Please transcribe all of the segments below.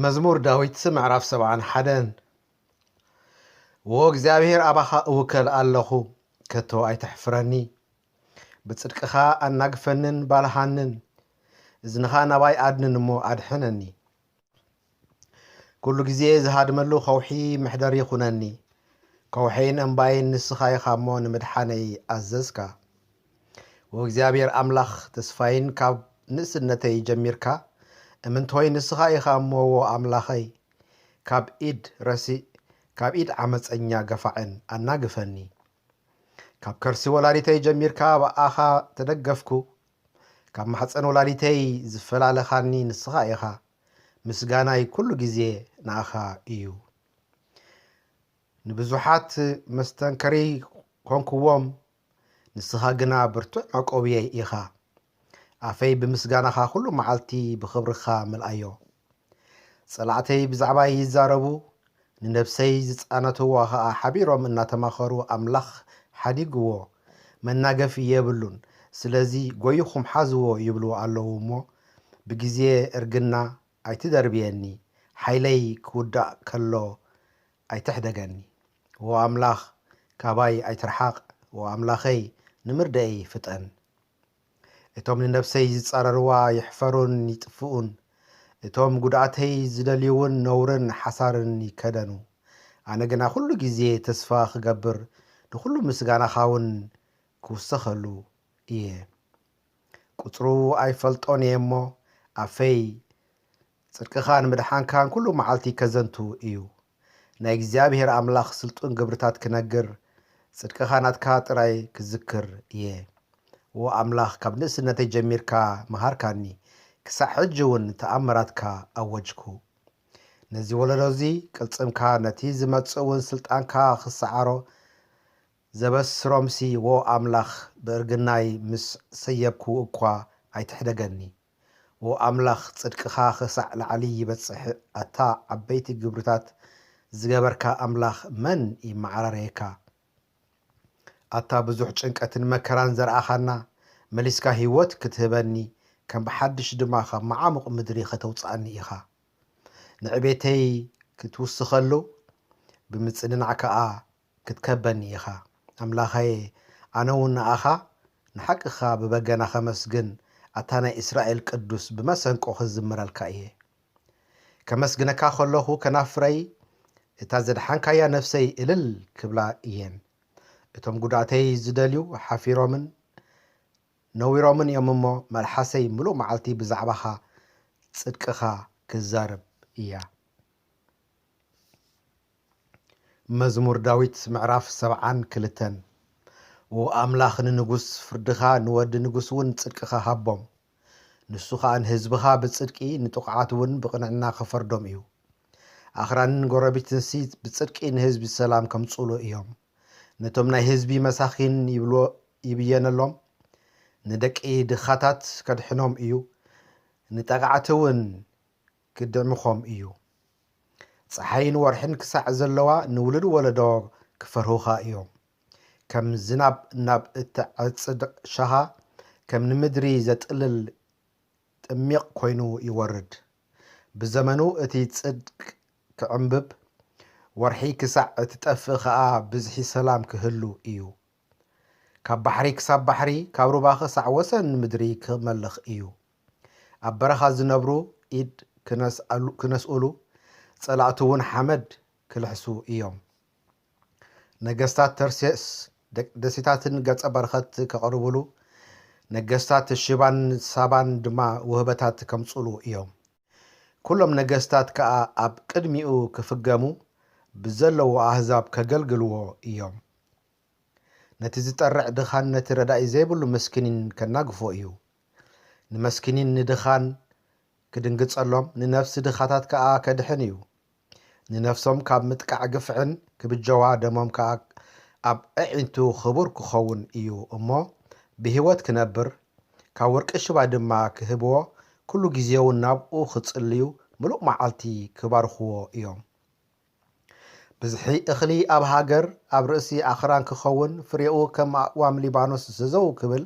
መዝሙር ዳዊት ምዕራፍ ሰብዓን ሓደን። ዎ እግዚኣብሔር፣ ኣባኻ እውከል ኣለኹ፣ ከቶ ኣይተሕፍረኒ። ብጽድቅኻ ኣናግፈንን ባልሃንን፣ እዝንኻ ናባይ ኣድንን እሞ ኣድሕነኒ። ኩሉ ግዜ ዝሃድመሉ ከውሒ መሕደሪ ይኹነኒ። ከውሒን እምባይን ንስኻ ኢኻ እሞ ንምድሓነይ ኣዘዝካ። ወእግዚኣብሔር ኣምላኽ ተስፋይን ካብ ንእስነተይ ጀሚርካ እምንቶይ ንስኻ ኢኻ እሞ ዎ ኣምላኸይ፣ ካብ ኢድ ረሲእ ካብ ኢድ ዓመፀኛ ገፋዕን ኣናግፈኒ። ካብ ከርሲ ወላዲተይ ጀሚርካ ብኣኻ ተደገፍኩ። ካብ ማሕፀን ወላዲተይ ዝፈላለኻኒ ንስኻ ኢኻ። ምስጋናይ ኩሉ ግዜ ንኣኻ እዩ። ንብዙሓት መስተንከሪ ኮንክዎም፣ ንስኻ ግና ብርቱዕ መዕቆብየይ ኢኻ። ኣፈይ ብምስጋናኻ ኩሉ መዓልቲ ብኽብርኻ ምልኣዮ። ጸላዕተይ ብዛዕባይ ይዛረቡ፣ ንነብሰይ ዝጻነትዋ ኸኣ ሓቢሮም እናተማኸሩ ኣምላኽ ሓዲግዎ፣ መናገፊ የብሉን፣ ስለዚ ጎይኹም ሓዝዎ ይብሉ ኣለዉ እሞ፣ ብግዜ እርግና ኣይትደርብየኒ፣ ሓይለይ ክውዳእ ከሎ ኣይትሕደገኒ። ዎ ኣምላኽ፣ ካባይ ኣይትርሓቕ፣ ዎ ኣምላኸይ፣ ንምርደኤይ ፍጠን። እቶም ንነብሰይ ዝጻረርዋ ይሕፈሩን ይጥፍኡን። እቶም ጉድኣተይ ዝደልዩውን ነውርን ሓሳርን ይከደኑ። ኣነ ግና ኩሉ ግዜ ተስፋ ክገብር፣ ንኹሉ ምስጋናኻውን ክውሰኸሉ እየ። ቁጽሩ ኣይፈልጦን እየ እሞ፣ ኣፈይ ጽድቅኻን ምድሓንካን ኩሉ መዓልቲ ከዘንቱ እዩ። ናይ እግዚኣብሔር ኣምላኽ ስልጡን ግብርታት ክነግር፣ ጽድቅኻ ናትካ ጥራይ ክዝክር እየ። ዎ ኣምላኽ፣ ካብ ንእስነተይ ጀሚርካ መሃርካኒ፣ ክሳዕ ሕጂ እውን ተኣምራትካ ኣወጅኩ። ነዚ ወለዶ እዚ ቅልጽምካ፣ ነቲ ዝመጽእ እውን ስልጣንካ ክሰዓሮ ዘበስሮምሲ፣ ዎ ኣምላኽ፣ ብእርግናይ ምስ ሰየብኩ እኳ ኣይትሕደገኒ። ዎ ኣምላኽ፣ ጽድቅኻ ክሳዕ ላዕሊ ይበጽሕ፣ ኣታ ዓበይቲ ግብርታት ዝገበርካ ኣምላኽ መን ይመዓራረየካ? ኣታ ብዙሕ ጭንቀትን መከራን ዘርኣኻና፣ መሊስካ ህይወት ክትህበኒ፣ ከም ብሓድሽ ድማ ካብ መዓሙቕ ምድሪ ከተውጽኣኒ ኢኻ። ንዕቤተይ ክትውስኸሉ፣ ብምጽንናዕ ከኣ ክትከበኒ ኢኻ። ኣምላኸየ፣ ኣነ እውን ንኣኻ ንሓቅኻ ብበገና ኸመስግን፣ ኣታ ናይ እስራኤል ቅዱስ ብመሰንቆ ክዝምረልካ እየ። ከመስግነካ ኸለኹ ከናፍረይ፣ እታ ዘድሓንካያ ነፍሰይ እልል ክብላ እየን። እቶም ጉድኣተይ ዝደልዩ ሓፊሮምን ነዊሮምን እዮም እሞ፣ መልሓሰይ ምሉእ መዓልቲ ብዛዕባኻ ጽድቅኻ ክዛረብ እያ። መዝሙር ዳዊት ምዕራፍ ሰብዓን ክልተን። ዎ ኣምላኽ ንንጉስ ፍርድኻ፣ ንወዲ ንጉስ እውን ጽድቅኻ ሃቦም። ንሱ ኸኣ ንህዝብኻ ብጽድቂ፣ ንጥቑዓት እውን ብቕንዕና ክፈርዶም እዩ። ኣኽራንን ጎረቤትንሲ ብጽድቂ ንህዝቢ ሰላም ከምጽኡሉ እዮም። ነቶም ናይ ህዝቢ መሳኺን ይብሎ-፣ ይብየነሎም፣ ንደቂ ድኻታት ከድሕኖም እዩ፣ ንጠቓዕቲ እውን ክድምኾም እዩ። ጸሓይን ወርሕን ክሳዕ ዘለዋ ንውሉድ ወለዶ ክፈርሁኻ እዮም። ከም ዝናብ ናብ እትዓጽድ ሻኻ፣ ከም ንምድሪ ዘጥልል ጥሚቕ ኮይኑ ይወርድ። ብዘመኑ እቲ ጽድቅ ክዕምብብ፣ ወርሒ ክሳዕ እትጠፍእ ኸኣ ብዝሒ ሰላም ክህሉ እዩ። ካብ ባሕሪ ክሳብ ባሕሪ፣ ካብ ሩባ ክሳዕ ወሰን ምድሪ ክመልኽ እዩ። ኣብ በረኻ ዝነብሩ ኢድ ክነስኣሉ-፣ ክነስኡሉ፣ ጸላእቱ እውን ሓመድ ክልሕሱ እዮም። ነገስታት ተርሴስ ደ-፣ ደሴታትን ገጸ በረኸት ከቕርቡሉ፣ ነገስታት ሽባን ሳባን ድማ ውህበታት ከምጽኡሉ እዮም። ኩሎም ነገስታት ከኣ ኣብ ቅድሚኡ ክፍገሙ፣ ብዘለዎ ኣህዛብ ከገልግልዎ እዮም። ነቲ ዝጠርዕ ድኻን ነቲ ረዳኢ ዘይብሉ መስኪንን ከናግፎ እዩ። ንመስኪንን ንድኻን ክድንግጸሎም፣ ንነፍሲ ድኻታት ከኣ ከድሕን እዩ። ንነፍሶም ካብ ምጥቃዕ ግፍዕን ክብጀዋ፣ ደሞም ከኣ ኣብ ኣዒንቱ ክቡር ክኸውን እዩ እሞ፣ ብህይወት ክነብር፣ ካብ ወርቂ ሽባ ድማ ክህብዎ፣ ኩሉ ግዜውን ናብኡ ክጽልዩ፣ ምሉእ መዓልቲ ክባርኽዎ እዮም። ብዝሒ እኽሊ ኣብ ሃገር ኣብ ርእሲ ኣኽራን ክኸውን፣ ፍሬኡ ከም ኣእዋም ሊባኖስ ዘዘው ክብል፣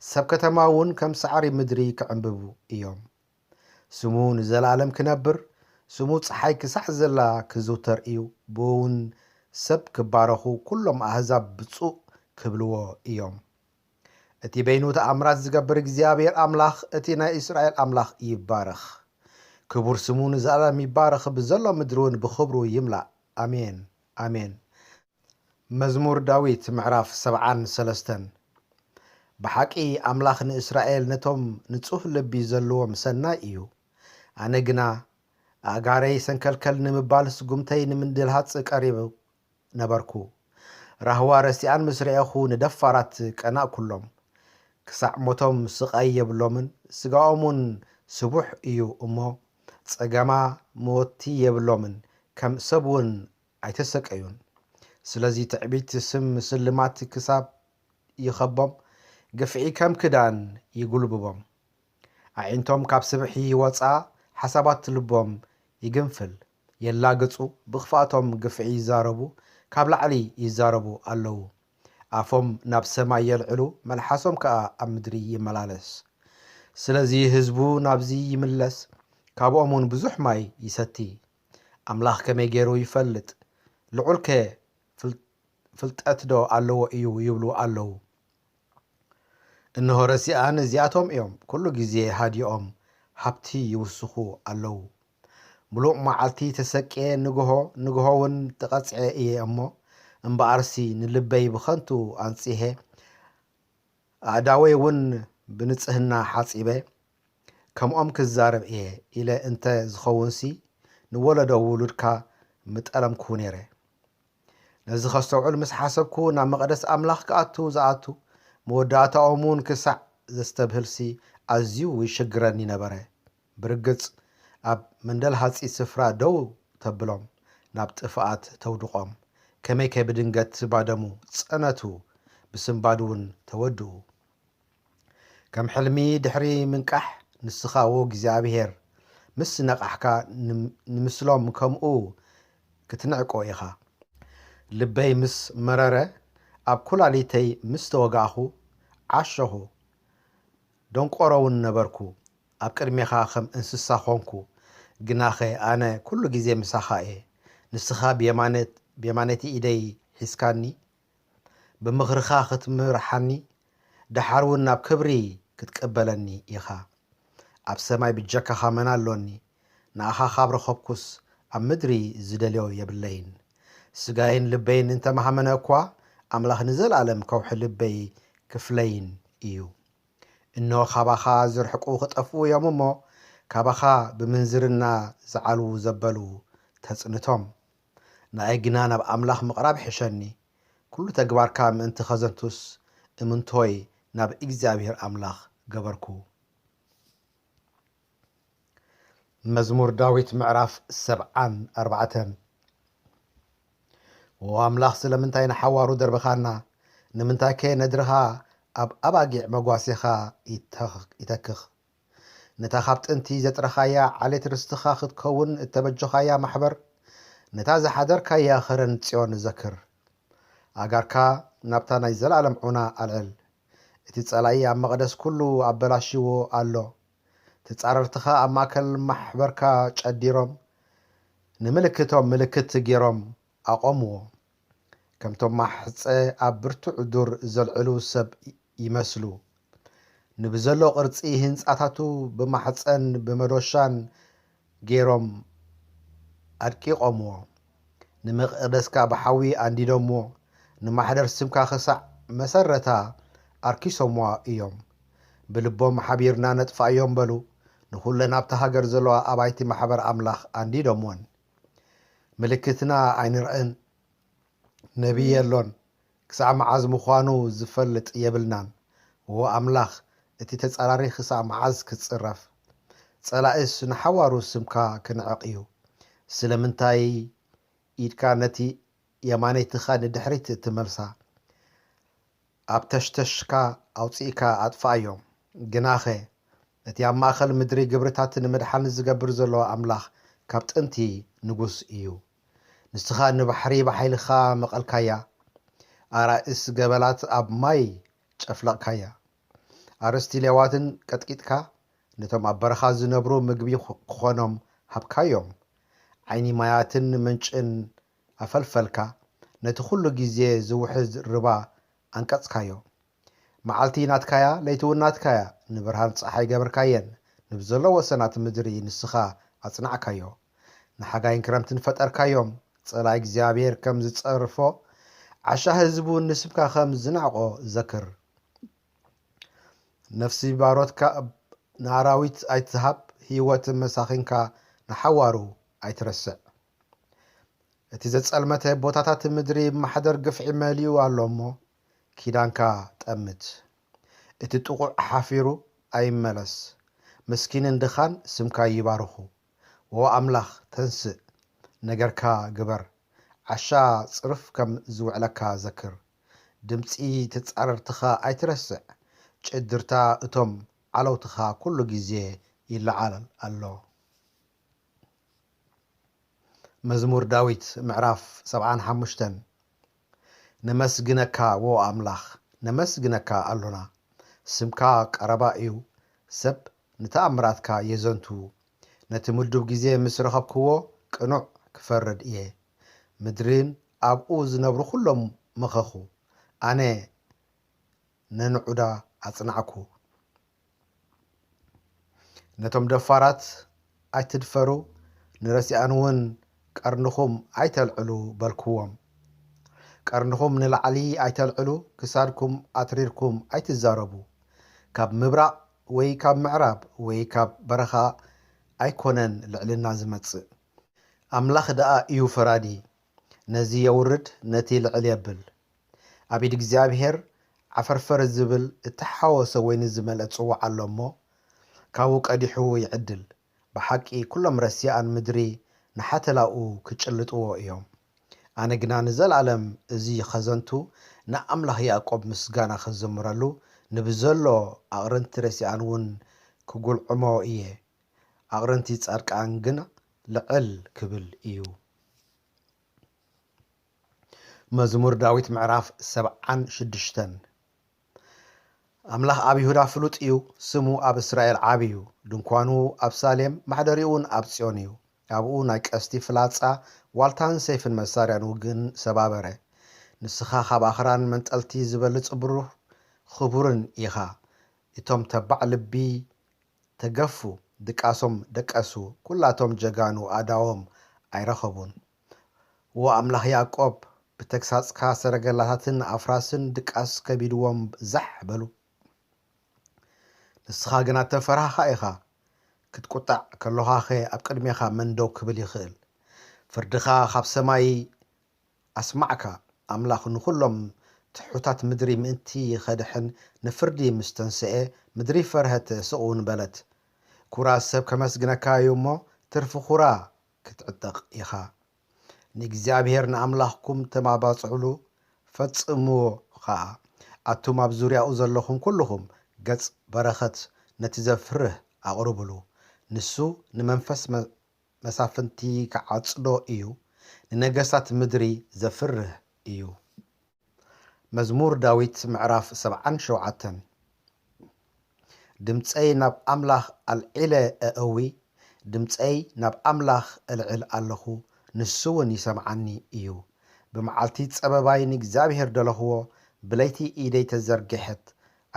ሰብ ከተማ እውን ከም ሳዕሪ ምድሪ ክዕምብቡ እዮም። ስሙ ንዘለኣለም ክነብር፣ ስሙ ጸሓይ ክሳዕ ዘላ ክዝውተር እዩ። ብኡ እውን ሰብ ክባረኹ፣ ኩሎም ኣህዛብ ብጹእ ክብልዎ እዮም። እቲ በይኑ ተኣምራት ዝገብር እግዚኣብሔር ኣምላኽ፣ እቲ ናይ እስራኤል ኣምላኽ ይባረኽ። ክቡር ስሙ ንዘለኣለም ይባረኽ፣ ብዘሎ ምድሪ እውን ብኽብሩ ይምላእ። ኣሜን፣ ኣሜን። መዝሙር ዳዊት ምዕራፍ ሰብዓን ሰለስተን። ብሓቂ ኣምላኽ ንእስራኤል ነቶም ንጹህ ልቢ ዘለዎም ሰናይ እዩ። ኣነ ግና ኣእጋረይ ሰንከልከል ንምባል ስጉምተይ ንምድልሃጽ ቀሪቡ ነበርኩ። ራህዋ ረሲኣን ምስ ረኤኹ ንደፋራት ቀናእኩሎም። ክሳዕ ሞቶም ስቓይ የብሎምን፣ ስጋኦም እውን ስቡሕ እዩ እሞ ጸገማ መወቲ የብሎምን፣ ከም ሰብ እውን ኣይተሰቀዩን። ስለዚ ትዕቢት ስም ስልማት ክሳብ ይኸቦም፣ ግፍዒ ከም ክዳን ይጉልብቦም። ኣዒንቶም ካብ ስብሒ ይወጻ፣ ሓሳባት ልቦም ይግንፍል። የላግጹ፣ ብኽፍኣቶም ግፍዒ ይዛረቡ፣ ካብ ላዕሊ ይዛረቡ ኣለዉ። ኣፎም ናብ ሰማይ የልዕሉ፣ መልሓሶም ከኣ ኣብ ምድሪ ይመላለስ። ስለዚ ህዝቡ ናብዚ ይምለስ፣ ካብኦም እውን ብዙሕ ማይ ይሰቲ። ኣምላኽ ከመይ ገይሩ ይፈልጥ? ልዑልከ ፍል-፣ ፍልጠት ዶ ኣለዎ እዩ? ይብሉ ኣለዉ። እንሆ ረሲኣን እዚኣቶም እዮም፣ ኩሉ ግዜ ሃዲኦም ሃብቲ ይውስኹ ኣለዉ። ምሉእ መዓልቲ ተሰቅየ፣ ንግሆ ንግሆ እውን ተቐጽዐ እየ እሞ፣ እምበኣርሲ ንልበይ ብኸንቱ ኣንጺሄ፣ ኣእዳወይ እውን ብንጽህና ሓጺበ፣ ከምኦም ክዛረብ እየ ኢለ እንተ ዝኸውንሲ፣ ንወለዶ ውሉድካ ምጠለምኩ ነይረ። ነዚ ከስተውዕል ምስ ሓሰብኩ፣ ናብ መቕደስ ኣምላኽ ክኣቱ ዝኣቱ፣ መወዳእታኦም እውን ክሳዕ ዘስተብህልሲ ኣዝዩ ይሽግረኒ ነበረ። ብርግጽ ኣብ መንደልሃጺ ስፍራ ደው ተብሎም፣ ናብ ጥፍኣት ተውድቖም። ከመይከ ብድንገት ባደሙ፣ ጸነቱ፣ ብስንባድ እውን ተወድኡ። ከም ሕልሚ ድሕሪ ምንቃሕ፣ ንስኻ ዎ እግዚኣብሄር፣ ምስ ነቓሕካ፣ ንም-፣ ንምስሎም ከምኡ ክትንዕቆ ኢኻ። ልበይ ምስ መረረ፣ ኣብ ኩላሊተይ ምስ ተወጋእኹ፣ ዓሸኹ፣ ደንቆሮ እውን ነበርኩ። ኣብ ቅድሜኻ ከም እንስሳ ኾንኩ። ግናኸ ኣነ ኩሉ ግዜ ምሳኻ እየ። ንስኻ ብየማነት-፣ ብየማነይቲ ኢደይ ሒዝካኒ፣ ብምኽርኻ ክትምርሓኒ፣ ደሓር እውን ናብ ክብሪ ክትቅበለኒ ኢኻ። ኣብ ሰማይ ብጀካኻ መን ኣሎኒ? ንኣኻ ካብ ረኸብኩስ፣ ኣብ ምድሪ ዝደልዮ የብለይን። ስጋይን ልበይን እንተመሃመነ እኳ፣ ኣምላኽ ንዘለኣለም ከውሒ ልበይ ክፍለይን እዩ። እንሆ፣ ካባኻ ዝርሕቁ ክጠፍኡ እዮም እሞ፣ ካባኻ ብምንዝርና ዝዓልዉ ዘበሉ ተጽንቶም። ንኣይ ግና ናብ ኣምላኽ ምቕራብ ይሕሸኒ። ኩሉ ተግባርካ ምእንቲ ኸዘንቱስ፣ እምንቶይ ናብ እግዚኣብሄር ኣምላኽ ገበርኩ። መዝሙር ዳዊት ምዕራፍ ሰብዓን ኣርባዕተን። ኦ ኣምላኽ፣ ስለምንታይ ንሓዋሩ ደርብኻና? ንምንታይከ ነድርኻ ኣብ ኣባጊዕ መጓሴኻ ይተኽ-፣ ይተክኽ? ነታ ካብ ጥንቲ ዘጥረኻያ ዓሌት ርስትኻ ክትከውን እተበጀኻያ ማሕበር፣ ነታ ዝሓደርካያ ኸረን ጽዮን ዘክር። ኣእጋርካ ናብታ ናይ ዘለኣለም ዑና ኣልዕል። እቲ ጸላኢ ኣብ መቕደስ ኩሉ ኣበላሽዎ ኣሎ። ተጻረርትኻ ኣብ ማእከል ማሕበርካ ጨዲሮም፣ ንምልክቶም ምልክት ገይሮም ኣቖምዎ። ከምቶም ማሕጸ ኣብ ብርቱዕ ዱር ዘልዕሉ ሰብ ይመስሉ። ንብዘሎ ቅርጺ ህንጻታቱ ብማሕጸን ብመዶሻን ገይሮም ኣድቂቖምዎ። ንመቕደስካ ብሓዊ ኣንዲዶምዎ፣ ንማሕደር ስምካ ክሳዕ መሰረታ ኣርኪሶምዋ እዮም። ብልቦም ሓቢርና ነጥፍኣዮም በሉ፣ ንኹለን ኣብታ ሃገር ዘለዋ ኣባይቲ ማሕበር ኣምላኽ ኣንዲዶምወን። ምልክትና ኣይንርእን፣ ነቢይ የሎን፣ ክሳዕ መዓዝ ምዃኑ ዝፈልጥ የብልናን። እወ ኣምላኽ፣ እቲ ተጻራሪ ክሳዕ መዓዝ ክጽረፍ? ጸላኢስ ንሓዋሩ ስምካ ክንዕቕ እዩ። ስለምንታይ ኢድካ ነቲ የማነይትኻ ንድሕሪት ትመልሳ? ኣብ ተሽተሽካ ኣውጺእካ ኣጥፍኣዮም። ግናኸ እቲ ኣብ ማእከል ምድሪ ግብርታት ንምድሓን ዝገብር ዘሎ ኣምላኽ ካብ ጥንቲ ንጉስ እዩ። ንስኻ ንባሕሪ ብሓይልኻ መቐልካያ፣ ኣራእስ ገበላት ኣብ ማይ ጨፍለቕካያ። ኣርእስቲ ሌዋትን ቀጥቂጥካ፣ ነቶም ኣብ በረኻ ዝነብሩ ምግቢ ክኾኖም ሃብካዮም። ዓይኒ ማያትን ምንጭን ኣፈልፈልካ፣ ነቲ ኩሉ ግዜ ዝውሕዝ ርባ ኣንቀጽካዮ። መዓልቲ ናትካያ፣ ለይቲ እውን ናትካያ፣ ንብርሃን ጸሓይ ገበርካየን፣ ንብዘሎ ወሰናት ምድሪ ንስኻ ኣጽናዕካዮ። ንሓጋይን ክረምትን ፈጠርካዮም። ጸላኢ እግዚኣብሔር ከም ዝጸርፎ፣ ዓሻ ህዝቢ እውን ንስምካ ከም ዝነዕቆ ዘክር። ነፍሲ ባሮትካ ንኣራዊት ኣይትሃብ፣ ህይወት መሳኺንካ ንሓዋሩ ኣይትረስዕ። እቲ ዘጸልመተ ቦታታት ምድሪ ማሕደር ግፍዒ መሊኡ ኣሎ እሞ፣ ኪዳንካ ጠምት። እቲ ጥቑዕ ሓፊሩ ኣይመለስ። ምስኪንን ድኻን ስምካ ይባርኹ። ዎ ኣምላኽ፣ ተንስእ፣ ነገርካ ግበር። ዓሻ ጽርፍ ከም ዝውዕለካ ዘክር። ድምጺ ተጻረርትኻ ኣይትረስዕ። ጭድርታ እቶም ዓለውትኻ ኩሉ ግዜ ይለዓል ኣሎ። መዝሙር ዳዊት ምዕራፍ ሰብዓን ሓሙሽተን። ነመስግነካ ዎ ኣምላኽ፣ ነመስግነካ ኣሎና። ስምካ ቀረባ እዩ፣ ሰብ ንተኣምራትካ የዘንቱ። ነቲ ምዱብ ግዜ ምስ ረኸብክዎ፣ ቅኑዕ ክፈርድ እየ። ምድርን ኣብኡ ዝነብሩ ኩሎም መኸኹ። ኣነ ነንዑዳ ኣጽናዕኩ። ነቶም ደፋራት ኣይትድፈሩ፣ ንረሲኣን እውን ቀርንኹም ኣይተልዕሉ በልክዎም። ቀርንኹም ንላዕሊ ኣይተልዕሉ፣ ክሳድኩም ኣትሪርኩም ኣይትዛረቡ። ካብ ምብራቕ ወይ ካብ ምዕራብ ወይ ካብ በረኻ ኣይኮነን ልዕልና ዝመጽእ። ኣምላኽ ደኣ እዩ ፈራዲ፣ ነዚ የውርድ፣ ነቲ ልዕል የብል። ኣብ ኢድ እግዚኣብሔር ዓፈርፈር ዝብል እተሓወሰ ወይኒ ዝመልአ ጽዋዕ ኣሎ እሞ፣ ካብኡ ቀዲሑ ይዕድል። ብሓቂ ኩሎም ረሲኣን ምድሪ ንሓተላኡ ክጭልጥዎ እዮም። ኣነ ግና ንዘለኣለም እዚ ኸዘንቱ፣ ንኣምላኽ ያዕቆብ ምስጋና ኽዘምረሉ፣ ንብዘሎ ኣቕርንቲ ረሲኣን እውን ክጉልዕሞ እየ። ኣቕርንቲ ጻድቃን ግና ልዕል ክብል እዩ። መዝሙር ዳዊት ምዕራፍ ሰብዓን ሽዱሽተን። ኣምላኽ ኣብ ይሁዳ ፍሉጥ እዩ፣ ስሙ ኣብ እስራኤል ዓቢ እዩ። ድንኳኑ ኣብ ሳሌም፣ ማሕደሪኡን ኣብ ጽዮን እዩ። ኣብኡ ናይ ቀስቲ ፍላጻ፣ ዋልታን ሰይፍን መሳርያን ውግእን ሰባበረ። ንስኻ ካብ ኣኽራን መንጠልቲ ዝበልጽ ብሩህ ኽቡርን ኢኻ። እቶም ተባዕ ልቢ ተገፉ፣ ድቃሶም ደቀሱ፣ ኩላቶም ጀጋኑ ኣእዳዎም ኣይረኸቡን። ዎ ኣምላኽ ያዕቆብ፣ ብተግሳጽካ ሰረገላታትን ኣፍራስን ድቃስ ከቢድዎም ዛሕ በሉ። ንስኻ ግና ተፈራህኻ ኢኻ፣ ክትቁጣዕ ከሎኻኸ ኣብ ቅድሜኻ መን ደው ክብል ይኽእል? ፍርድኻ ካብ ሰማይ ኣስማዕካ። ኣምላኽ ንኹሎም ትሑታት ምድሪ ምእንቲ ኸድሕን ንፍርዲ ምስ ተንስኤ፣ ምድሪ ፈርሀት፣ ስቕ እውን በለት። ኩራ ሰብ ከመስግነካ እዩ እሞ፣ ትርፊ ኩራ ክትዕጠቕ ኢኻ። ንእግዚኣብሔር ንኣምላኽኩም ተማባጽዕሉ፣ ፈጽምዎ ኸኣ። ኣቱም ኣብ ዙርያኡ ዘለኹም ኩልኹም፣ ገጽ በረኸት ነቲ ዘፍርህ ኣቕርብሉ። ንሱ ንመንፈስ መ-፣ መሳፍንቲ ክዓጽዶ እዩ፣ ንነገስታት ምድሪ ዘፍርህ እዩ። መዝሙር ዳዊት ምዕራፍ ሰብዓን ሸውዓተን። ድምጸይ ናብ ኣምላኽ ኣልዒለ እእዊ፣ ድምጸይ ናብ ኣምላኽ እልዕል ኣለኹ፣ ንሱ እውን ይሰምዓኒ እዩ። ብመዓልቲ ጸበባይ ንእግዚኣብሔር ደለኽዎ፣ ብለይቲ ኢደይ ተዘርግሐት፣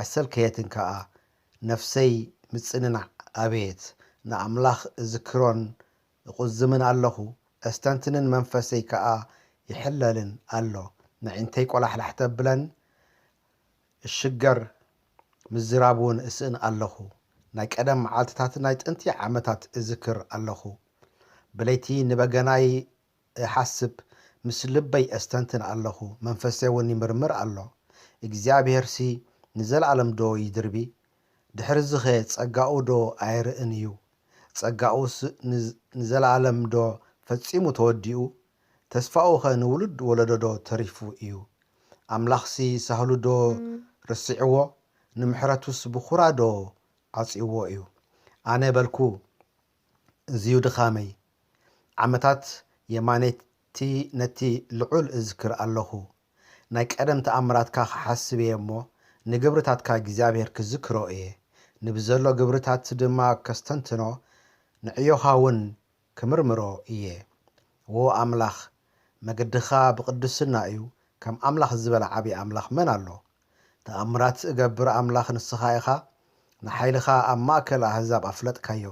ኣይሰልከየትን ከኣ። ነፍሰይ ምጽንናዕ ኣበየት፣ ንኣምላኽ እዝክሮን እቑዝምን ኣለኹ፣ እስተንትንን መንፈሰይ ከኣ ይሕለልን ኣሎ። ነዒንተይ ቆላሕላሕ ተብለን፣ እሽገር ምዝራብ እውን እስእን ኣለኹ። ናይ ቀደም መዓልትታት፣ ናይ ጥንቲ ዓመታት እዝክር ኣለኹ። ብለይቲ ንበገናይ እሓስብ፣ ምስ ልበይ እስተንትን ኣለኹ፣ መንፈሰይ እውን ይምርምር ኣሎ። እግዚኣብሔርሲ ንዘለኣለም ዶ ይድርቢ? ድሕርዚኸ ጸጋኡ ዶ ኣይርእን እዩ? ጸጋኡስ ንዝ-፣ ንዘለኣለም ዶ ፈጺሙ ተወዲኡ? ተስፋኡኸ ንውሉድ ወለዶ ዶ ተሪፉ እዩ? ኣምላኽሲ ሳህሉ ዶ ርስዕዎ? ንምሕረቱስ ብኹራ ዶ ዓጽይዎ እዩ? ኣነ በልኩ፣ እዚዩ ድኻመይ። ዓመታት የማነይቲ ነቲ ልዑል እዝክር ኣለኹ። ናይ ቀደም ተኣምራትካ ክሓስብ እየ እሞ፣ ንግብርታትካ እግዚኣብሔር ክዝክሮ እየ። ንብዘሎ ግብርታት ድማ ከስተንትኖ፣ ንዕዮኻ እውን ክምርምሮ እየ። ዎ ኣምላኽ፣ መገድኻ ብቕድስና እዩ። ከም ኣምላኽ ዝበለ ዓቢ ኣምላኽ መን ኣሎ? ተኣምራት እገብር ኣምላኽ ንስኻ ኢኻ። ንሓይልኻ ኣብ ማእከል ኣህዛብ ኣፍለጥካዮ።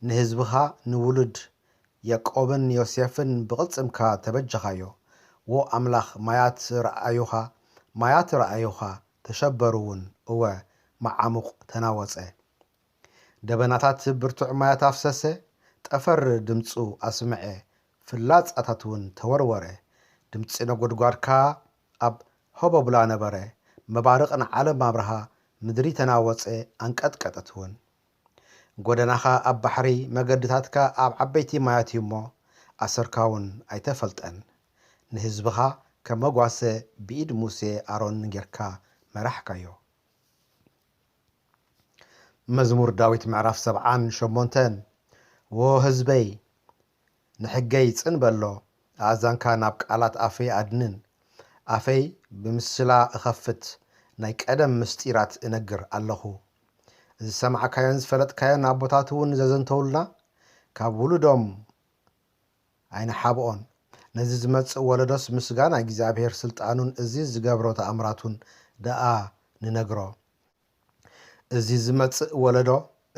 ንህዝብኻ፣ ንውሉድ ያዕቆብን ዮሴፍን ብቕልጽምካ ተበጀኻዮ። ዎ ኣምላኽ፣ ማያት ረኣዩኻ፣ ማያት ረኣዩኻ፣ ተሸበሩ እውን። እወ፣ መዓሙቕ ተናወጸ። ደበናታት ብርቱዕ ማያት ኣፍሰሰ፣ ጠፈር ድምጹ ኣስምዐ፣ ፍላጻታት እውን ተወርወረ። ድምጺ ነጎድጓድካ ኣብ ሆቦብላ ነበረ፣ መባርቕ ንዓለም ኣብርሃ፣ ምድሪ ተናወጸ፣ ኣንቀጥቀጠት እውን። ጎደናኻ ኣብ ባሕሪ፣ መገድታትካ ኣብ ዓበይቲ ማያት እዩ እሞ፣ ኣሰርካ እውን ኣይተፈልጠን። ንህዝብኻ ከም መጓሰ ብኢድ ሙሴ ኣሮንን ጌርካ መራሕካዮ። መዝሙር ዳዊት ምዕራፍ ሰብዓን ሸሞንተን። ዎ ህዝበይ፣ ንሕገይ ጽን በሎ፣ ኣእዛንካ ናብ ቃላት ኣፈይ ኣድንን። ኣፈይ ብምስላ እኸፍት፣ ናይ ቀደም ምስጢራት እነግር ኣለኹ። ዝሰማዕካዮን ዝፈለጥካዮን ኣቦታት እውን ዘዘንተውልና፣ ካብ ውሉዶም ኣይንሓብኦን። ነዚ ዝመጽእ ወለዶስ ምስጋና እግዚኣብሔር ስልጣኑን እዚ ዝገብሮ ተኣምራቱን ደኣ ንነግሮ። እዚ ዝመጽእ ወለዶ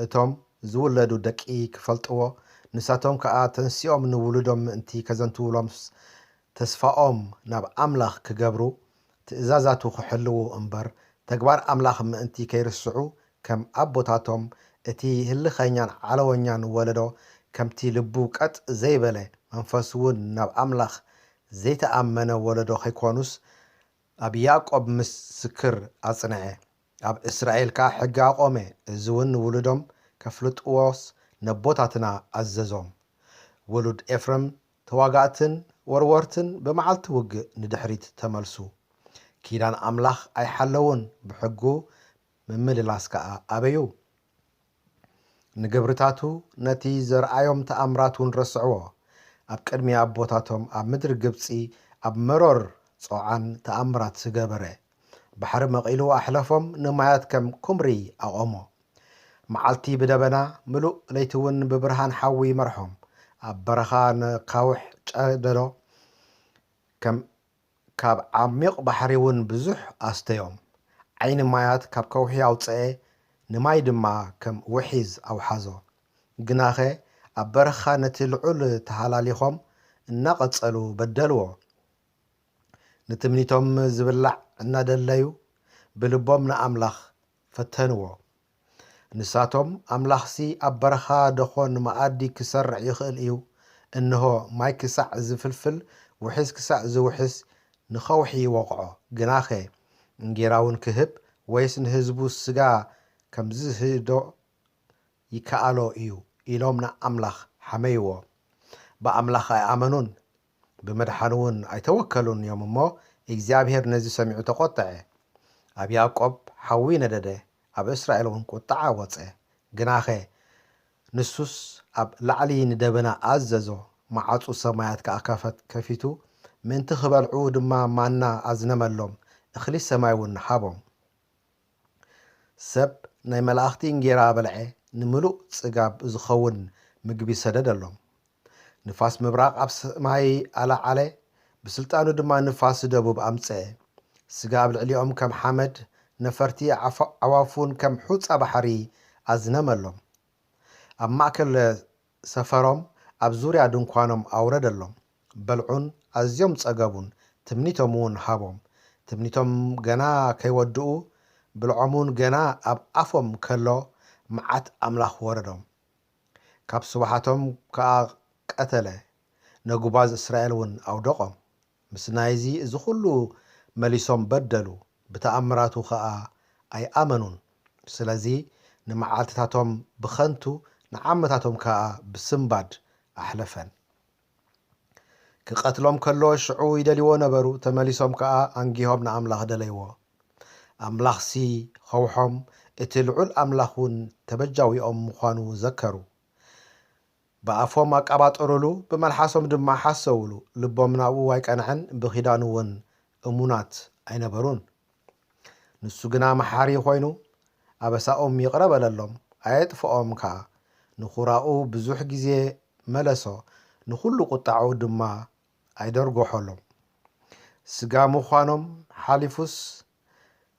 እቶም ዝውለዱ ደቂ ክፈልጥዎ፣ ንሳቶም ከኣ ተንሲኦም ንውሉዶም ምእንቲ ከዘንትውሎምስ ተስፋኦም ናብ ኣምላኽ ክገብሩ፣ ትእዛዛቱ ክሕልዉ እምበር፣ ተግባር ኣምላኽ ምእንቲ ከይርስዑ፣ ከም ኣቦታቶም እቲ ህልኸኛን ዓለወኛን ወለዶ፣ ከምቲ ልቡ ቀጥ ዘይበለ፣ መንፈሱ እውን ናብ ኣምላኽ ዘይተኣመነ ወለዶ ከይኮኑስ፣ ኣብ ያዕቆብ ምስክር ኣጽንዐ፣ ኣብ እስራኤል ከኣ ሕጊ ኣቖመ። እዚ እውን ንውሉዶም ከፍልጥዎስ ነቦታትና ኣዘዞም። ውሉድ ኤፍረም ተዋጋእትን ወርወርትን ብመዓልቲ ውግእ ንድሕሪት ተመልሱ። ኪዳን ኣምላኽ ኣይሓለዉን፣ ብሕጉ ምምልላስ ከኣ ኣበዩ። ንግብርታቱ፣ ነቲ ዘርኣዮም ተኣምራት እውን ረስዕዎ። ኣብ ቅድሚ ኣቦታቶም ኣብ ምድሪ ግብጺ፣ ኣብ መሮር ጾዓን ተኣምራት ገበረ። ባሕሪ መቒሉ ኣሕለፎም፣ ንማያት ከም ኩምሪ ኣቖሞ። መዓልቲ ብደበና ምሉእ፣ ለይቲ እውን ብብርሃን ሓዊ ይመርሖም። ኣብ በረኻ ነካውሕ ጨደዶ፣ ከም ካብ ዓሚቕ ባሕሪ እውን ብዙሕ ኣስተዮም። ዓይኒ ማያት ካብ ከውሒ ኣውጽኤ፣ ንማይ ድማ ከም ውሒዝ ኣውሓዞ። ግናኸ ኣብ በረኻ ነቲ ልዑል ተሃላሊኾም እናቐጸሉ በደልዎ። ንትምኒቶም ዝብላዕ እናደለዩ ብልቦም ንኣምላኽ ፈተንዎ። ንሳቶም፣ ኣምላኽሲ ኣብ በረኻ ደኾን መኣዲ ክሰርዕ ይኽእል እዩ? እንሆ፣ ማይ ክሳዕ ዝፍልፍል፣ ውሒዝ ክሳዕ ዝውሕዝ ንኸውሒ ይወቕዖ። ግናኸ እንጌራ እውን ክህብ ወይስ ንህዝቡ ስጋ ከም ዝህዶ ይከኣሎ እዩ? ኢሎም ንኣምላኽ ሓመይዎ። ብኣምላኽ ኣይኣመኑን፣ ብመድሓኑ እውን ኣይተወከሉን እዮም እሞ፣ እግዚኣብሄር ነዚ ሰሚዑ ተቖጥዐ። ኣብ ያዕቆብ ሓዊ ነደደ፣ ኣብ እስራኤል እውን ቁጥዓ ወጸ። ግናኸ ንሱስ ኣብ ላዕሊ ንደበና ኣዘዞ፣ መዓጹ ሰማያት ከኣ ከፈት-፣ ከፊቱ፣ ምእንቲ ክበልዑ ድማ ማና ኣዝነመሎም፣ እኽሊ ሰማይ እውን ሃቦም። ሰብ ናይ መላእኽቲ እንጌራ በልዐ፣ ንምሉእ ጽጋብ ዝኸውን ምግቢ ሰደደሎም። ንፋስ ምብራቕ ኣብ ሰማይ ኣለዓለ፣ ብስልጣኑ ድማ ንፋስ ደቡብ ኣምጽአ። ስጋ ኣብ ልዕሊኦም ከም ሓመድ፣ ነፈርቲ ዓፋ-፣ ኣዕዋፍ እውን ከም ሑጻ ባሕሪ ኣዝነመሎም። ኣብ ማእከል ሰፈሮም፣ ኣብ ዙርያ ድንኳኖም ኣውረደሎም። በልዑን ኣዝዮም ጸገቡን፣ ትምኒቶም እውን ሃቦም። ትምኒቶም ገና ከይወድኡ፣ ብልዖም እውን ገና ኣብ ኣፎም ከሎ፣ መዓት ኣምላኽ ወረዶም። ካብ ስቡሓቶም ከኣ ቀተለ፣ ነጉባዝ እስራኤል እውን ኣውደቖም። ምስ ናይዚ እዚ ኹሉ መሊሶም በደሉ፣ ብተኣምራቱ ኸኣ ኣይኣመኑን። ስለዚ ንመዓልትታቶም ብኸንቱ፣ ንዓመታቶም ከኣ ብስንባድ ኣሕለፈን። ክቐትሎም ከሎ ሽዑ ይደልይዎ ነበሩ፣ ተመሊሶም ከኣ ኣንጊሆም ንኣምላኽ ደለይዎ። ኣምላኽሲ ኸውሖም፣ እቲ ልዑል ኣምላኽ እውን ተበጃዊኦም ምዃኑ ዘከሩ። ብኣፎም ኣቃባጠሩሉ፣ ብመልሓሶም ድማ ሓሰውሉ። ልቦም ናብኡ ኣይቀንዐን፣ ብኺዳኑ እውን እሙናት ኣይነበሩን። ንሱ ግና መሓሪ ኮይኑ፣ ኣበሳኦም ይቕረ በለሎም፣ ኣየጥፍኦም ከኣ። ንኹራኡ ብዙሕ ግዜ መለሶ፣ ንኹሉ ቁጣዑ ድማ ኣይደርጎሖሎም። ስጋ ምዃኖም ሓሊፉስ፣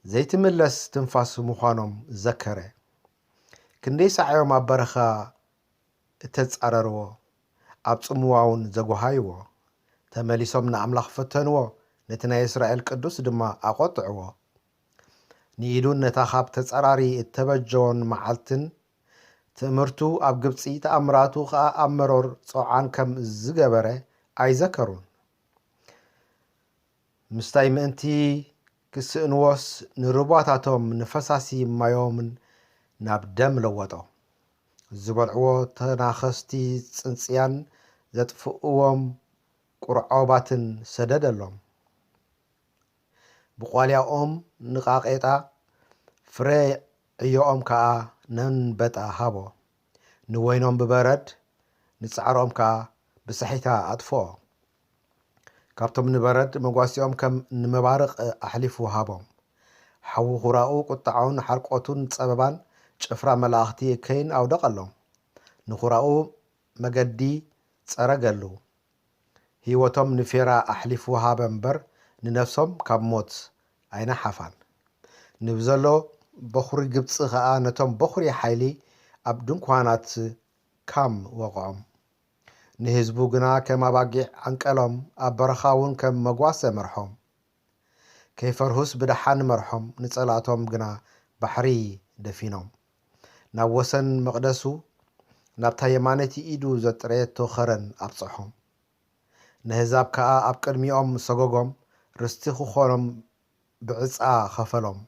ዘይትምለስ ትንፋስ ምዃኖም ዘከረ። ክንደይ ሳዕ እዮም ኣብ በረኻ እተጻረርዎ፣ ኣብ ጽምዋ እውን ዘጓሃይዎ። ተመሊሶም ንኣምላኽ ፈተንዎ፣ ነቲ ናይ እስራኤል ቅዱስ ድማ ኣቖጥዕዎ። ንኢዱን ነታ ካብ ተጻራሪ እተበጀዎን መዓልትን፣ ትእምርቱ ኣብ ግብጺ፣ ተኣምራቱ ኸኣ ኣብ መሮር ጾዓን ከም ዝገበረ ኣይዘከሩን። ምስታይ ምእንቲ ክስእንዎስ፣ ንሩባታቶም ንፈሳሲ ማዮምን ናብ ደም ለወጦ። ዝበልዕዎ ተናኸስቲ ጽንጽያን ዘጥፍእዎም ቁርዖባትን ሰደደሎም። ብቋልያኦም ንቓቄጣ፣ ፍረ ዕዮኦም ከኣ ነንበጣ ሃቦ። ንወይኖም ብበረድ፣ ንጻዕሮም ከኣ ብሳሒታ ኣጥፍኦ። ካብቶም ንበረድ መጓሲኦም ከም ንመባርቕ ኣሕሊፉ ሃቦም። ሓዊ ኹራኡ፣ ቁጣዑን ሓርቆቱን ጸበባን ጭፍራ መላእኽቲ እከይን ኣውደቐሎም። ንኹራኡ መገዲ ጸረገሉ። ህይወቶም ንፌራ ኣሕሊፉ ሃበ እምበር፣ ንነፍሶም ካብ ሞት ኣይነሓፋን። ንብዘሎ በኹሪ ግብጺ ኸኣ ነቶም በኹሪ ሓይሊ ኣብ ድንኳናት ካም ወቕዖም። ንህዝቡ ግና ከም ኣባጊዕ ዓንቀሎም፣ ኣብ በረኻ እውን ከም መጓሰ መርሖም። ከይፈርሁስ ብደሓን መርሖም፣ ንጸላእቶም ግና ባሕሪ ደፊኖም። ናብ ወሰን መቕደሱ፣ ናብታ የማነይቲ ኢዱ ዘጥረየቶ ኸረን ኣብጽሖም። ነህዛብ ከኣ ኣብ ቅድሚኦም ሰጎጎም፣ ርስቲ ክኾኖም ብዕጻ ኸፈሎም።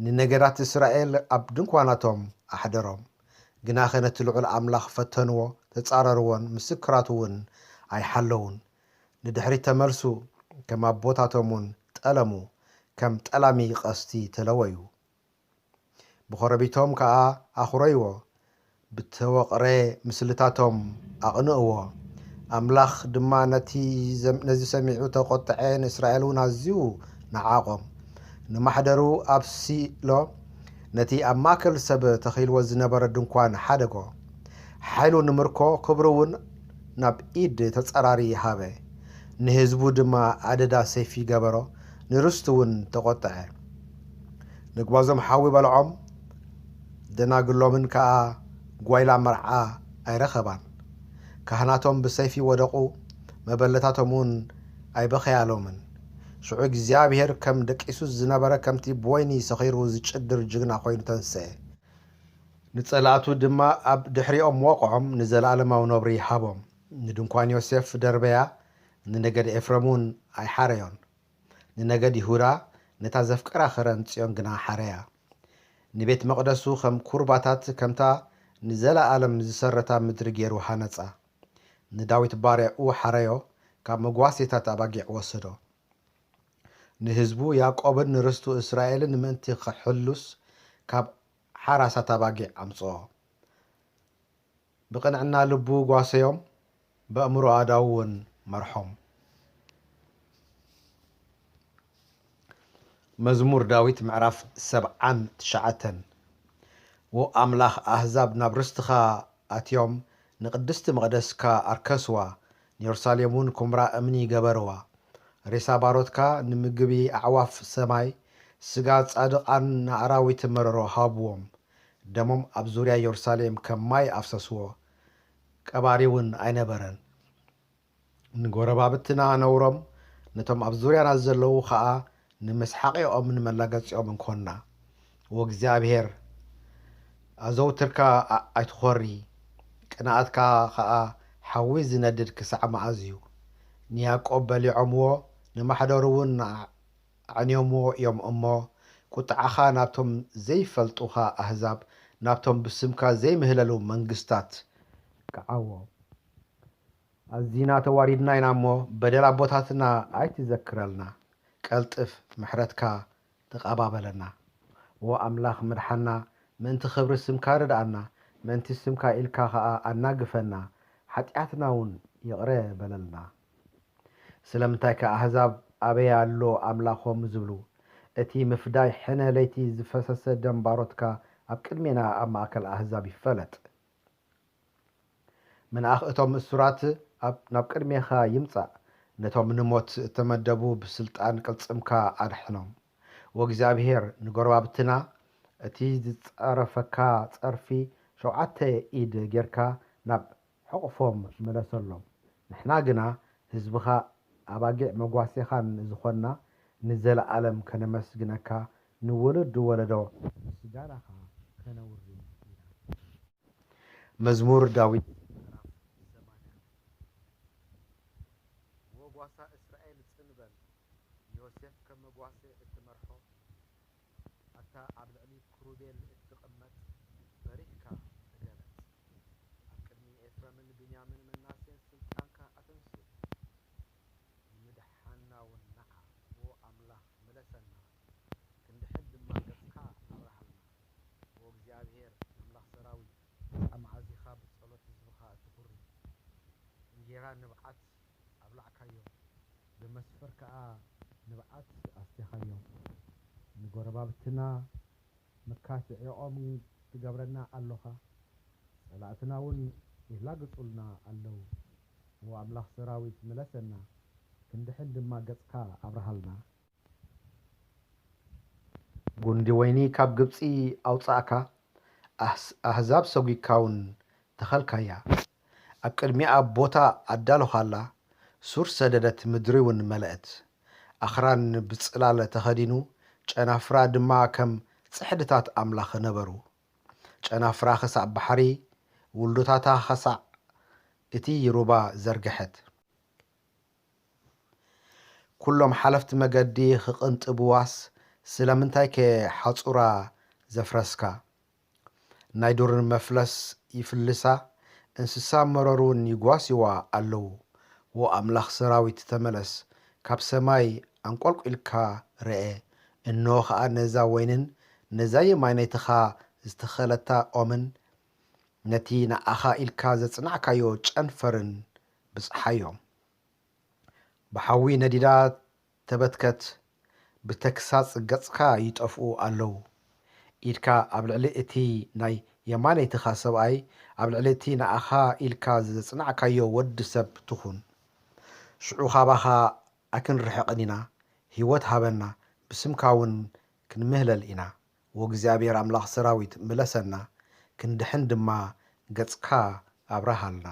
ንነገዳት እስራኤል ኣብ ድንኳናቶም ኣሕደሮም። ግናኸ ነቲ ልዑል ኣምላኽ ፈተንዎ፣ ተጻረርዎን፣ ምስክራቱ እውን ኣይሓለዉን። ንድሕሪት ተመልሱ፣ ከም ኣቦታቶም እውን ጠለሙ፣ ከም ጠላሚ ቀስቲ ተለወዩ። ብኾረቢቶም ከኣ ኣኹረይዎ፣ ብተወቕረ ምስልታቶም ኣቕንእዎ። ኣምላኽ ድማ ነቲ ዘም-፣ ነዚ ሰሚዑ ተቖጥዐ፣ ንእስራኤል እውን ኣዝዩ ነዓቖም። ንማሕደሩ ኣብ ሲሎ፣ ነቲ ኣብ ማእከል ሰብ ተኺልዎ ዝነበረ ድንኳን ሓደጎ። ሓይሉ ንምርኮ፣ ክብሩ እውን ናብ ኢድ ተጻራሪ ሃበ። ንህዝቡ ድማ ኣደዳ ሰይፊ ገበሮ፣ ንርስቱ እውን ተቖጥዐ። ንጓዞም ሓዊ በልዖም፣ ደናግሎምን ከኣ ጓይላ መርዓ ኣይረኸባን። ካህናቶም ብሰይፊ ወደቑ፣ መበለታቶም እውን ኣይበኸያሎምን። ሽዑ እግዚኣብሄር ከም ደቂሱ ዝነበረ፣ ከምቲ ብወይኒ ሰኺሩ ዝጭድር ጅግና ኮይኑ ተንስአ። ንጸላእቱ ድማ ኣብ ድሕሪኦም ወቕዖም፣ ንዘለኣለማዊ ነብሪ ሃቦም። ንድንኳን ዮሴፍ ደርበያ፣ ንነገድ ኤፍረም እውን ኣይሓረዮን። ንነገድ ይሁዳ ነታ ዘፍቅራ ኸረን ጽዮን ግና ሓረያ። ንቤት መቕደሱ ኸም ኩርባታት፣ ከምታ ንዘለኣለም ዝሰረታ ምድሪ ገይሩ ሃነጻ። ንዳዊት ባርያኡ ሓረዮ፣ ካብ መጓሴታት ኣባጊዕ ወሰዶ። ንህዝቡ ያዕቆብን ንርስቱ እስራኤልን ምእንቲ ክሕሉስ፣ ካብ ሓራሳት ኣባጊዕ ኣምጽኦ። ብቕንዕና ልቡ ጓሰዮም፣ በእምሮ ኣእዳዉ እውን መርሖም። መዝሙር ዳዊት ምዕራፍ ሰብዓን ትሽዓተን። ዎ ኣምላኽ፣ ኣህዛብ ናብ ርስትኻ ኣትዮም፣ ንቅድስቲ መቕደስካ ኣርከስዋ፣ ንየሩሳሌም እውን ኵምራ እምኒ ገበርዋ። ሬሳ ባሮትካ ንምግቢ ኣዕዋፍ ሰማይ፣ ስጋ ጻድቓን ንኣራዊት መረሮ ሃብዎም። ደሞም ኣብ ዙርያ የሩሳሌም ከም ማይ ኣፍሰስዎ፣ ቀባሪ እውን ኣይነበረን። ንጎረባብትና ነውሮም፣ ነቶም ኣብ ዙርያና ዘለዉ ኸኣ ንመስሓቂኦምን መላገጺኦምን ኮንና። ወእግዚኣብሄር፣ ኣዘውትርካ ኣ-፣ ኣይትኾሪ፣ ቅንኣትካ ኸኣ ሓዊ ዝነድድ ክሳዕ መኣዝ እዩ? ንያዕቆብ በሊዖምዎ፣ ንማሕደሩ እውን ኣዕንዮምዎ እዮም እሞ፣ ቁጥዓኻ ናብቶም ዘይፈልጡኻ ኣህዛብ፣ ናብቶም ብስምካ ዘይምህለሉ መንግስታት ክዓዎ። ኣዚና ተዋሪድና ኢና እሞ፣ በደል ኣቦታትና ኣይትዘክረልና። ቀልጥፍ፣ ምሕረትካ ተቐባበለና። ወኣምላኽ ምድሓና፣ ምእንቲ ኽብሪ ስምካ ርድኣና፣ ምእንቲ ስምካ ኢልካ ኸኣ ኣናግፈና፣ ሓጢኣትና እውን ይቕረ በለልና። ስለምንታይ ከ ኣህዛብ ኣበይ ኣሎ ኣምላኾም ዝብሉ? እቲ ምፍዳይ ሕነ ለይቲ ዝፈሰሰ ደም ባሮትካ ኣብ ቅድሜና ኣብ ማእከል ኣህዛብ ይፈለጥ። ምንኣኽ እቶም እሱራት ኣብ ናብ ቅድሜኻ ይምጻእ፣ ነቶም ንሞት እተመደቡ ብስልጣን ቅልጽምካ ኣድሕኖም። ወእግዚኣብሄር ንጎረባብትና እቲ ዝጸረፈካ ጸርፊ ሸውዓተ ኢድ ጌርካ ናብ ሕቑፎም ምለሰሎም። ንሕና ግና ህዝብኻ ኣባጊዕ መጓሴኻን ዝኾንና ንዘለኣለም ከነመስግነካ ንውሉድ ወለዶ ምስጋናኻ ከነውሪ ኢና። መዝሙር ዳዊት ምዕራፍ ሰማንያ። ወጓሳ እስራኤል ጽን በል፣ ዮሴፍ ከም መጓሰ እትመርሖ፣ ኣታ ኣብ ልዕሊ ክሩቤል እትቕመጥ፣ በሪህካ ተገለጽ። ኣብ ቅድሚ ኤፍረምን ብንያምን ምናሴን ስልጣንካ ኣተንስእ። ንምድሓንና እውን ንዓ፣ ዎ ኣምላኽ ምለሰና፣ ክንድሕን ድማ ገጽካ ኣብርሃልና። ዎ እግዚኣብሄር ኣምላኽ ሰራዊት፣ ኣብ መዓዚኻ ብጸሎት ህዝብኻ እትኹሪ። እንጌራ ንብዓት ኣብላዕካዮ፣ ብመስፈር ከኣ ንብዓት ኣስቴኻዮ። ንጎረባብትና መካትዒኦም ትገብረና ኣሎኻ፣ ጸላእትና እውን ይላግጹልና ኣለዉ። ዎ ኣምላኽ ሰራዊት ምለሰና፣ ክንድሕን ድማ ገጽካ ኣብርሃልና። ጉንዲ ወይኒ ካብ ግብጺ ኣውጻእካ፣ ኣህስ-፣ ኣህዛብ ሰጒግካ እውን ተኸልካያ። ኣብ ቅድሚኣ ቦታ ኣዳሎኻላ፣ ሱር ሰደደት፣ ምድሪ እውን መለእት። ኣኽራን ብጽላል ተኸዲኑ፣ ጨናፍራ ድማ ከም ጽሕድታት ኣምላኽ ነበሩ። ጨናፍራ ኽሳዕ ባሕሪ፣ ውሉዶታታ ኽሳዕ እቲ ሩባ ዘርግሐት። ኩሎም ሓለፍቲ መገዲ ኽቕንጥብዋስ፣ ስለምንታይከ ሓጹራ ዘፍረስካ? ናይ ዱር መፍለስ ይፍልሳ፣ እንስሳ መረር እውን ይጓስይዋ ኣለዉ። ዎ ኣምላኽ ሰራዊት፣ ተመለስ፣ ካብ ሰማይ ኣንቆልቂልካ ርኤ። እንሆ ኸኣ ነዛ ወይንን ነዛ የማነይትኻ ዝተኸለታ ኦምን፣ ነቲ ንኣኻ ኢልካ ዘጽናዕካዮ ጨንፈርን ብጽሓዮም። ብሓዊ ነዲዳ ተበትከት፣ ብተግሳጽ ገጽካ ይጠፍኡ ኣለዉ። ኢድካ ኣብ ልዕሊ እቲ ናይ የማነይትኻ ሰብኣይ፣ ኣብ ልዕሊ እቲ ንኣኻ ኢልካ ዘጽናዕካዮ ወዲ ሰብ ትኹን። ሽዑ ኻባኻ ኣይክንርሕቕን ኢና። ህይወት ሃበና፣ ብስምካ እውን ክንምህለል ኢና። ወእግዚኣብሔር ኣምላኽ ሰራዊት ምለሰና፣ ክንድሕን ድማ ገጽካ ኣብርሃልና።